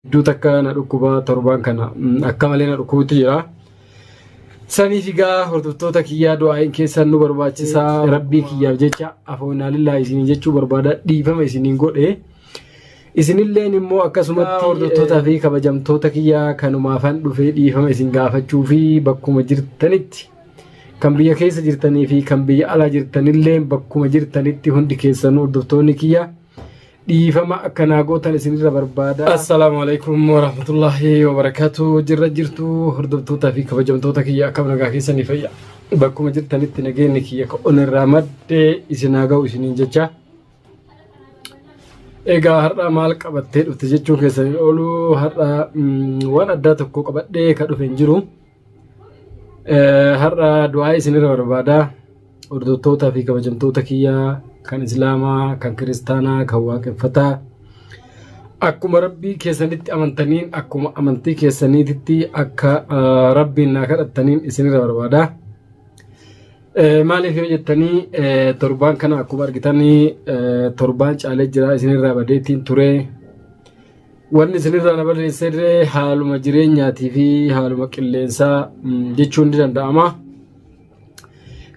Hedduu takka na dhukkuba torbaan kana akka malee na dhukkubutti jira. Saniif egaa hordoftoota kiyyaa du'aa'iin keessan nu barbaachisaa rabbii kiyyaaf jecha afoonaalillaa isiniin jechuu barbaada dhiifama isiniin godhe. Isinilleen immoo akkasumatti hordoftootaa fi kabajamtoota kiyyaa kanumaafan dhufee dhiifama isin gaafachuu fi bakkuma jirtanitti kan biyya keessa jirtanii fi kan biyya alaa jirtanillee bakkuma jirtanitti hundi keessanuu hordoftoonni kiyya dhiifama akka naa gootan isinirra barbaada. Assalaamu alaikum warahmatullahi wabarakatuh. Jirra jirtu hordoftootaa fi kabajamtoota kiyya akkam nagaa keessanii fayya. Bakkuma jirtanitti nageenyi kiyya ka onirraa maddee isin haa ga'u isiniin jecha. Egaa har'a maal qabattee dhufte jechuun keessan oolu har'a waan addaa tokko qabadhee ka dhufe hin jiru. Har'a du'aa isinirra barbaada. Hordoftootaa fi kabajamtoota kiyyaa kan Islaamaa, kan Kiristaanaa, kan Waaqeffataa. Akkuma Rabbii keessanitti amantaniin akkuma amantii keessaniititti akka Rabbiin naa kadhattaniin isinirra barbaada. Maaliif yoo jettanii torbaan kana akkuma argitanii torbaan caalee jira isinirraa badeetiin ture. Wanni isinirraa na balleessellee haaluma jireenyaatii fi haaluma qilleensaa jechuun ni danda'ama.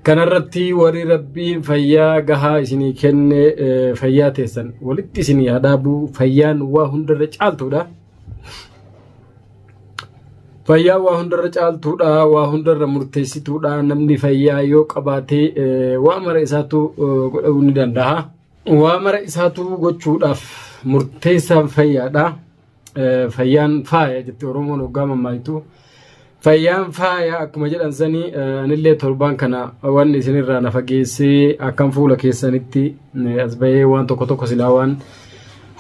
Kanarratti warri rabbiin fayyaa gahaa isinii kenne fayyaa teessan walitti isinii haa dhaabu fayyaan waa hundarra caaltuudha. Fayyaa waa hundarra caaltuudha, waa hundarra murteessituudha. Namni fayyaa yoo qabaate waa mara isaatu godhuu ni danda'a. Waa mara isaatu gochuudhaaf murteessaan fayyaadha. Fayyaan faaya jette Oromoon hoggaa mammaayitu. Fayyaan faaya akkuma jedhan sanii anillee torbaan kana wanni isinirraa na fageessee akkam fuula keessanitti as bahee waan tokko tokko silaa waan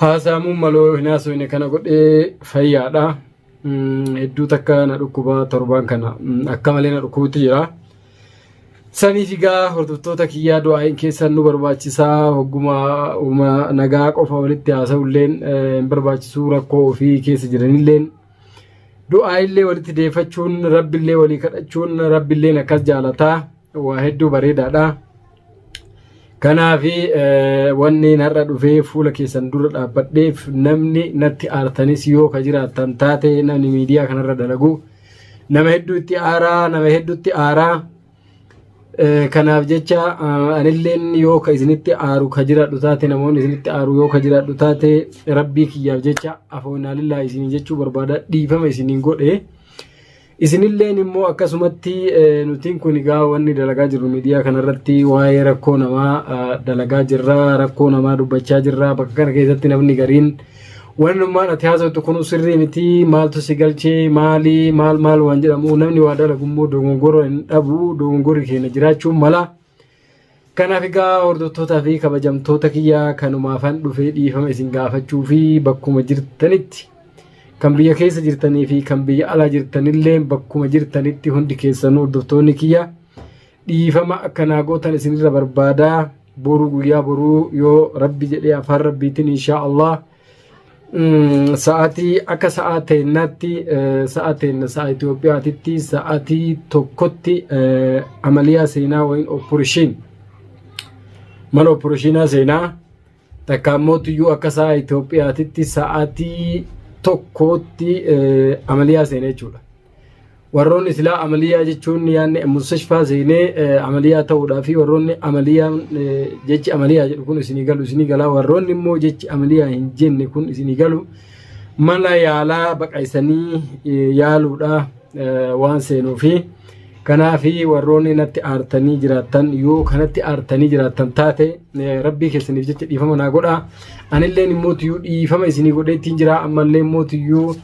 haasa'amuun maloo hin haasofne kana godhee fayyaadha. Hedduu takka na dhukkuba torbaan kana akka malee na dhukkubutti jira. Saniif egaa hordoftoota kiyyaa du'aa'iin keessan nu barbaachisaa hogguma uma nagaa qofa walitti haasa'ulleen hin barbaachisu rakkoo ofii keessa jiranilleen du'aa'illee walitti deeffachuun rabbillee walii kadhachuun rabbilleen akkas jaalataa waa hedduu bareedaadha. Kanaafi wanni har'a dhufee fuula keessan dura dhaabbadheef namni natti aartanis yoo ka jiraattan taate namni miidiyaa kanarra dalagu nama hedduu itti aaraa nama hedduutti aaraa. Kanaaf jecha anilleen yoo ka isinitti aaru ka jiraadhu taate namoonni isinitti aaru yoo ka jiraadhu taate rabbii kiyyaaf jecha afoonaalillaa isiniin jechuu barbaada dhiifama isiniin godhe. Isinilleen immoo akkasumatti nutiin kun egaa wanni dalagaa jirru miidiyaa kanarratti waa'ee rakkoo namaa dalagaa jirra rakkoo namaa dubbachaa jirra bakka kana keessatti namni gariin wannummaan ati haasoftu kun sirrii miti maaltu si galchee maali maal maal waan jedhamu namni waa dalagu immoo dogongora hin dhabu dogongorri keenya jiraachuun mala. Kanaaf egaa hordoftootaa fi kabajamtoota kiyya kanumaafan dhufee dhiifama isin gaafachuu fi bakkuma jirtanitti kan biyya keessa jirtanii fi kan biyya alaa jirtanillee bakkuma jirtanitti hundi keessanuu hordoftoonni kiyya dhiifama akka naa gootan isinirra barbaadaa boruu guyyaa boruu yoo rabbi jedhee afaan rabbiitiin inshaa Allah Sa'aatii akka sa'aa teennaatti sa'a teenna sa'a Itoophiyaatitti sa'aatii tokkotti amaliyaa seenaa wayin operation mana opereeshinaa seenaa takka ammoo tuyyuu akka sa'a Itoophiyaatitti sa'aatii tokkotti amaliyaa seenaa jechuudha. Warroonni silaa amaliyaa jechuun yaanni mustashfaa seenee amaliyaa ta'uudhaa fi warroonni amaliyaa jechi amaliyaa jedhu kun isinii galu isinii galaa warroonni immoo jechi amaliyaa hin jenne kun isinii galu mana yaalaa baqaysanii yaaluudha waan seenuu fi kanaafi warroonni natti aartanii jiraattan yoo kanatti aartanii jiraattan taate rabbii keessaniif jecha dhiifama naa godhaa anilleen immoo tuyyuu dhiifama isinii godhee ittiin jira ammallee immoo tuyyuu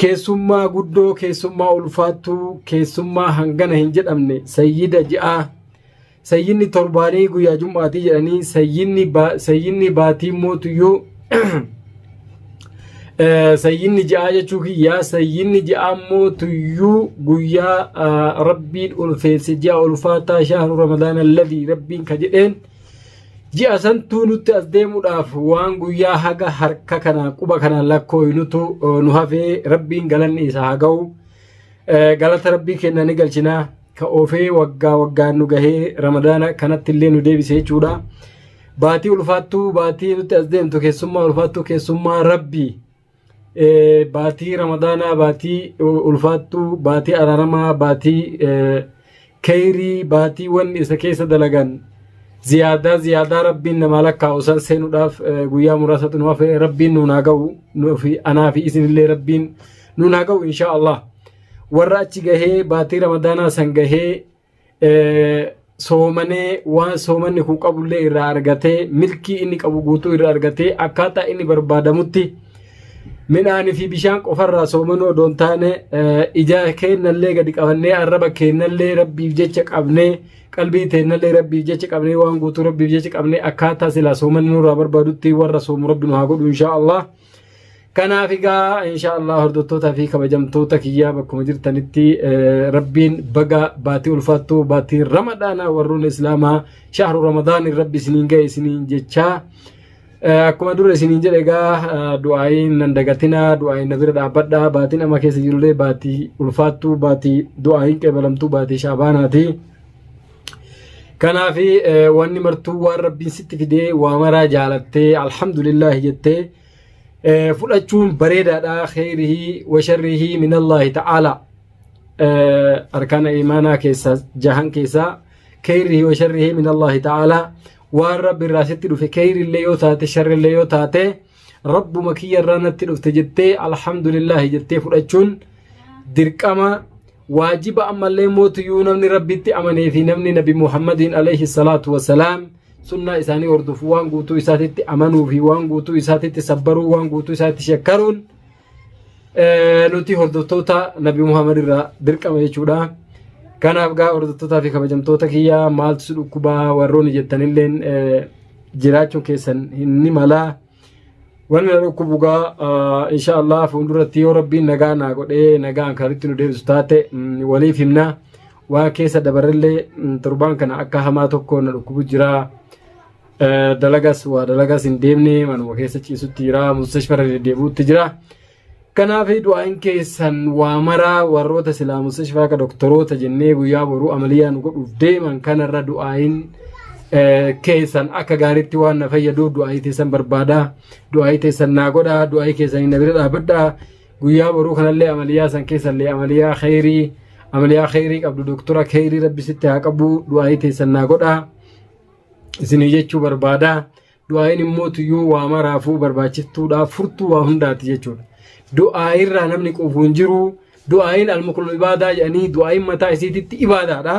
Keessummaa guddoo, keessummaa ulfaattuu, keessummaa hangana hin jedhamne, sayyida ji'aa, sayyidni torbaanii guyyaa jum'aatii jedhanii sayyidni sayyidni baatii mootuyyuu sayyidni ji'aa jechuu kiyyaa sayyidni ji'aa mootuyyuu guyyaa rabbiin ulfeesse ji'a ulfaataa shahru ramadaana alladhii rabbiin ka jedheen Ji'a santuu nutti as deemuudhaaf waan guyyaa haga harka kana quba kana lakkooynutu nu hafee rabbiin galanni isa haa ga'u. Galata rabbii kenna ni galchina. Ka oofee waggaa waggaan nu gahee ramadaana kanatti illee nu deebise jechuudha. Baatii ulfaattuu baatii nutti as deemtu keessummaa ulfaattuu keessummaa rabbii. Baatii Ramadaanaa, baatii ulfaattuu, baatii araaramaa, baatii keyrii, baatii wanni isa keessa dalagan ziyaadaa ziyaadaa Rabbiin namaa lakkaa'u san seenuudhaaf guyyaa muraasatu nu hafe. Rabbiin nuun haa ga'u, nuufi anaa fi isinillee Rabbiin nuun haa ga'u, inshaa Allah. Warra achi gahee, baatii Ramadaanaa san gahee, soomanee, waan soomanni kun qabullee irraa argatee, milkii inni qabu guutuu irraa argatee, akkaataa inni barbaadamutti midhaanii fi bishaan qofarraa soomanuu odoo hin taane, ija keennallee gadi qabannee, arraba keennallee Rabbiif jecha qabnee, qalbii teennallee Rabbiif jecha qabnee, waan guutuu Rabbiif jecha qabnee, akkaataa silaa soomanni nurraa barbaadutti warra soomu Rabbi nu haa godhu, inshaa Allah. Kanaaf egaa, insha Allah, hordoftootaa fi kabajamtoota kiyyaa bakkuma jirtanitti, Rabbiin baga baatii ulfaattuu baatii Ramadaanaa warroonni Islaamaa shahru Ramadaan Rabbi isiniin ga'e isiniin jechaa, akkuma dura isiniin jedhe egaa, du'aayiin nan dagatinaa, du'aayiin na bira dhaabbadhaa. Baatiin amma keessa jirullee baatii ulfaattuu, baatii du'aayiin qeebalamtuu, baatii Shaabaanaati. Kanaaf wanni martuu waan Rabbiin sitti fidee waa maraa jaalattee alhamdulillaahi jettee fudhachuun bareedaadha. Kheyrihi wa sharrihi min Allaahi ta'ala, arkaana imaanaa keessa jahan keessaa kheyrihi wa sharrihi min Allaahi ta'ala. Waan Rabbi irraa sitti dhufe, kheyrillee yoo taate, sharrillee yoo taate, Rabbuma kiyya irraa natti dhufte jettee alhamdulillaahi jettee fudhachuun dirqama, waajiba. Ammallee mootiyyuu namni Rabbitti amanee fi namni Nabi Muhammadiin alayhi salaatu wasalaam sunnaa isaanii hordofu, waan guutuu isaatitti amanuu fi waan guutuu isaatitti sabbaruu, waan guutuu isaatti shakkaruun nuti hordoftoota Nabi Muhammad irraa dirqama jechuudha. Kanaaf gaa, hordoftootaa fi kabajamtoota kiyyaa, maaltu si dhukkubaa warroonni jettanilleen jiraachuun keessan ni malaa. Wanni na dhukkubu gaa, insha Allah, fuulduratti yoo Rabbiin nagaa naa godhee nagaan karitti nu deebisu taate waliif himna. Waa keessa dabarallee torbaan kana akka hamaa tokko na dhukkubu jira. Dalagas waa dalagas hin deemne, manuma keessa ciisutti jira, mustashfara deddeebi'utti jira. Kanaaf du'aan keessan waa maraa warroota silaa mustashfaa akka doktoroota jennee guyyaa boruu amaliyaa nu godhuuf deeman kanarra du'aayin keessan akka gaariitti waan na fayyaduuf du'aayii teessan barbaada. Du'aayii teessan naa godhaa, du'aayii keessanii na bira dhaabbadhaa. Guyyaa boruu kanallee amaliyaa san keessallee amaliyaa kheyrii, amaliyaa kheyrii qabdu, doktora kheyrii Rabbi sitti haa qabu, du'aayii teessan naa godhaa. Isinii jechuu barbaada. Du'aayiin immoo tuyyuu waa maraafuu barbaachiftuudha, furtuu waa hundaati jechuudha. Du'aayirraa namni quufu hin jiru. Du'aayiin almuqul ibaadaa jedhanii, du'aayiin mataa isiititti ibaadaadha.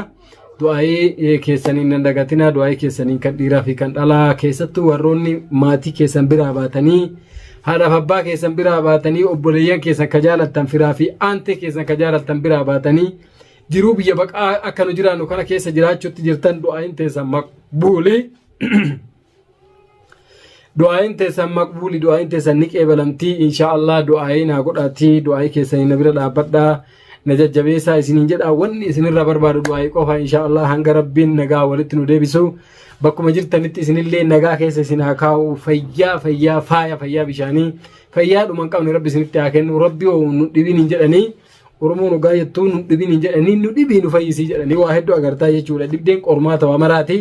Du'aayii keessaniin nan dagatinaa, du'aayii keessaniin kan dhiiraa fi kan dhalaa, keessattuu warroonni maatii keessan biraa baatanii, haadhaaf abbaa keessan biraa baatanii, obboleeyyan keessan ka jaalattan, firaa fi aantee keessan ka jaalattan biraa baatanii jiruu biyya baqaa akka nu jiraannu kana keessa jiraachuutti jirtan, du'aayiin teessan maqbuuli. Du'aayin teessan maqbuuli, du'aayin teessan ni qeebalamtii, insha Allah. Du'aayii naa godhaatii, du'aayii keessanii na bira dhaabbadhaa, na jajjabeessaa isiniin jedha. Wanni isinirraa barbaadu du'aayii qofa, insha Allah. Hanga Rabbiin nagaa walitti nu deebisu bakkuma jirtanitti isinillee nagaa keessa isin haa kaa'u, fayyaa fayyaa faaya fayyaa bishaanii fayyaa dhuma hin qabne Rabbi isinitti haa kennu. Rabbi hoo nu dhibiin hin jedhanii, Oromoon ogaa jettuu nu dhibiin hin jedhanii, nu dhibii nu fayyisii jedhanii waa hedduu agartaa jechuudha. Dhibdeen qormaata waa maraati.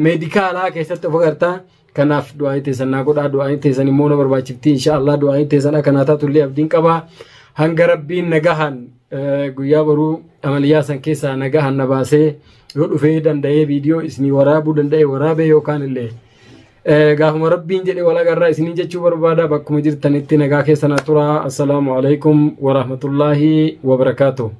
Meedikaalaa keessatti of agartaa. Kanaaf du'aa teessan naa godhaa, du'aa teessan immoo na barbaachifti, insha Allah. Du'aa teessan akka naa taatullee abdiin qabaa. Hanga Rabbiin nagahan guyyaa boruu amaliyaa san keessaa nagahan na baasee yoo dhufee danda'ee viidiyoo isinii waraabuu danda'e waraabee, yookaan illee gaafuma Rabbiin jedhe wal agarraa isiniin jechuu barbaada. Bakkuma jirtanitti nagaa keessa naa turaa. Assalaamu alaikum warahmatullaahi wabarakaatuh.